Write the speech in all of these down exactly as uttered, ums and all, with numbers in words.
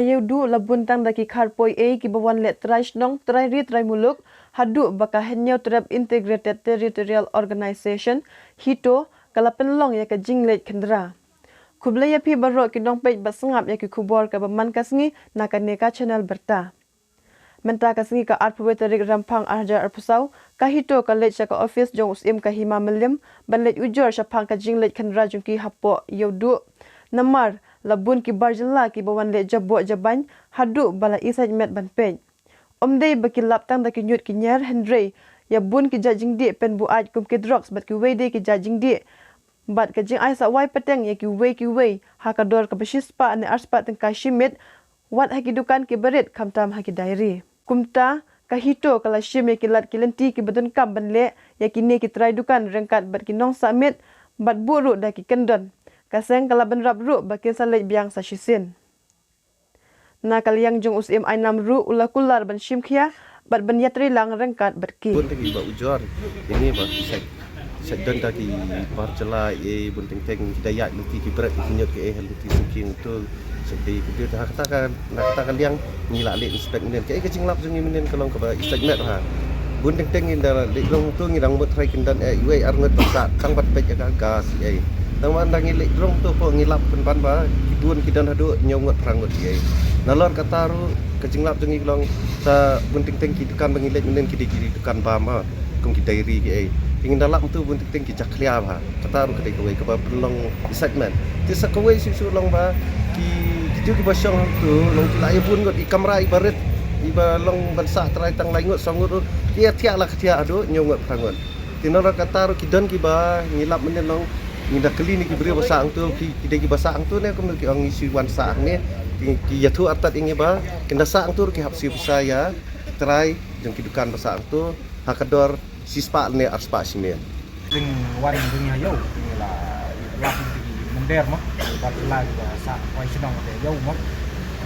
Ïa u duh la bun tang da ki kharpoi ei kiba wan leh trai shnong, trai ri, trai muluk, haduh ba ka Hynñiewtrep Integrated Territorial Organization, HITO, ka la pynlong ïa ka jingleit khynra. Khublei ïa phi baroh ki nongpeit ba sngap ïa ki khubor kaba man ka sngi na kane ka channel Byrta. Mynta ka sngi ka arphew tarik Rymphang ar hajar arphew saw, ka HITO ka leit sha ka office jong u Syiem ka Hima Mylliem ban leit ujor shaphang ka jingleit khynra jong ki hapoh ïa u duh. Namar la bun ki bar jylla kiba wan leh jaboh jabain haduh ba la isaitmet ban peit. Ym dei ba ki lap tang da ki ñiut ki ñier, hynrei ïa bun ki jait jingdih pynbuaid kum ki drugs bad kiwei de ki jait jingdih. Bad ka jingai sawai pateng ïa kiwei kiwei ha ka dor kaba shispah ne arspah tyngka shi miet, wat ha ki dukan kiba rit khamtam ha ki diary. Kumta ka HITO ka la shim ïa ki lad ki lynti kiba donkam ban leh ïa kine ki trai dukan ryngkat bad ki nongsahmiet, bad buh ruh da ki kyndon. Ka seng ka la bynrap ruh ba kin sa leit biang sa shisien. Na ka liang jong u Syiem Ainam ruh u la kular ban shim khia bad ban ïatreilang ryngkat bad ki. Bun tang kiba ujor ïa ngi ba ki sait, sait don da ki bar jylla ei, bun teng teng ki da ïaid lynti ki bret ki ñiut ki ei ha lynti sngewkhia tu. Sait dei ki tu ha kata ka, na kata ka liang ngi la leh inspect mynnin. Kaei ka jinglap jong ngi mynnin ka long kaba isaitmet ha. Bun teng teng ngi da leit rong tu ngi dang mut trai kin don eh iwei ar ngut ba sah tang ban peit ïa ka gas ei. Tang ban dang ngi leit rong tu pok ngi lap pynban ba ki bun ki don haduh hynñiew ngut phra ngut ei. Nalor kata ruh ka jinglap jong ngi ka long sa bun teng teng ki dukan ba ngi leit mynnin ki dei ki dukan bam ha, kum ki diary ki ei. Te ngi da lap tu bun teng teng ki jakhlia bha. Kata ruh ka dei kawei kaba pynlong isaitmet. Te sa kawei shuh shuh long ba ki, kito kiba shong hangtu long ki la ïa bun ngut, i kamra iba rit, iba long ban sah trai tang lai ngut saw ngut ruh ki ïa thiah la ka thiah haduh hynñiew ngut phra ngut. Te nalor kata ruh ki don kiba ngi lap mynnin long ngi da kylli ne ki briew ba sah hangtu, ki, ki dei kiba sah hangtu ne kumno ki ong ngi shu wan sah hangne. Ki, ki ïathuh artat ïa ngi ba kin da sah hangtu ruh ki hap siew pisa ïa trai jong ki dukan ba sah hangtu ha ka dor shispah ne arspah shi miet. Jingwan jong ngi ha ïew, ngi la lap ïa ki mynder mo, bar jylla kiba sah wai shnong ha ïew mo.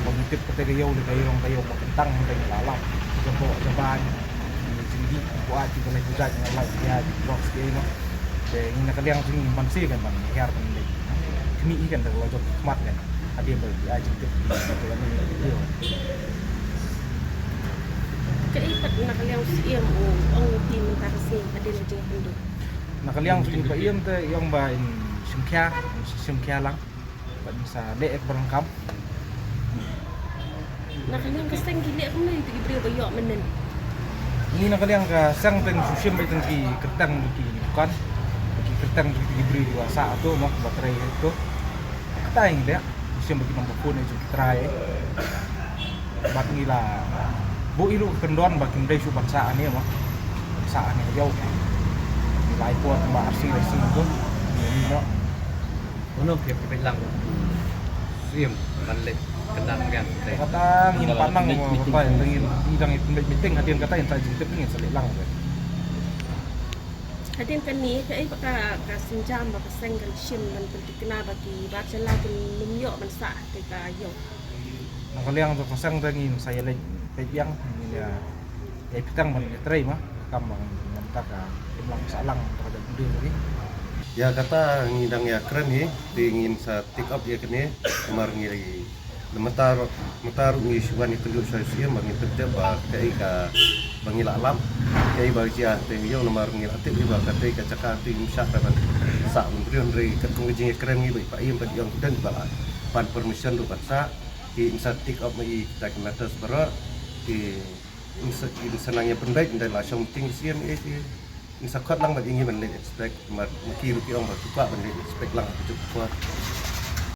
Ba ngi tip kata ka ïew lei ka ïew, ka ïew ba kyntang, ba ngi la lap jaboh jabain, jingdih, buaid, jingkylli bujait, ngi la lap ïa ki drugs ki ei mo. Te ngi na ka liang jong ngi ban siew kan ban hiar ban leit khmih hi kan da la jop khmat kan. Hadien ba ki ai jingtip ki ba ki ïa ni. Kaei pat na ka liang u Syiem u ong ïa phi mynta ka sngi hadien ka jingpynduh? Na ka liang jong ngi ba ïem te i ong ba in shim khia, in shim khia lang. Ba in sa leh ïa ka ba donkam. Na ka liang ka seng ki leh kumno ïa ki briew ba ïoh mynnin? Ngi na ka liang ka seng te ngi shu shim beit tang ki kyrteng jong ki dukan, ki kyrteng jong ki briew ba sah to mo, ba trei to. Kata ngi leh, ngi shim beit ki number phone jong ki trai. Bad ngi la buh ïa ruh ka kyndon ba kim dei shuh ban sah hangne mo. Sah hangne ha ïew. Ngi la ai por ba arsien laisien to. Ngi noh. Mano phi phi lang Syiem ban leit kyndan ngan te. Kata ngin pan lang mo, kata ngin, ngin dang ïa pynbeit meeting hadien kata ngin sa jingtip ngin sa leit lang. Hadien kane kaei ba ka, ka sienjam ba ka seng kan shim ban pynthikna ba ki bar jylla kin nym ïoh ban sah te ka ïew? Na ka liang jong ka seng te ngin sa ïa leit peit biang, ngin ïa, ïa peit tang ban ïa trei ma, kam ba ngin mynta ka imlang sahlang mynta ka jingdih lagi. Ïa kata ngi dang ïa kren hi, te ngin sa take up ïa kane, namar ngi lagi, mynta ruh, mynta ruh ngi shu wan ïa kynduh sha u Syiem ba ngin pyntip ba kaei kaba ngi la lap, kaei ba jia te ïa u, namar ngi la tip hi ba katei ka jaka te ngim shah ban sah ban briew, hynrei katkum ka jingïakren ngi bad i Paiem bad i ong ki don kiba la pan permission ruh ban sah. Te ngin sa take up ma i kita ki matters baroh. Te ngin sa, ngin sa nang ïa pynbeit, ynda la shong meeting i Syiem, eh, te ngin sa khot lang bad i ngi ban leit inspect, ma, ma ki ruh ki ong ba ki kwah ban leit inspect lang ha kajuh ka por.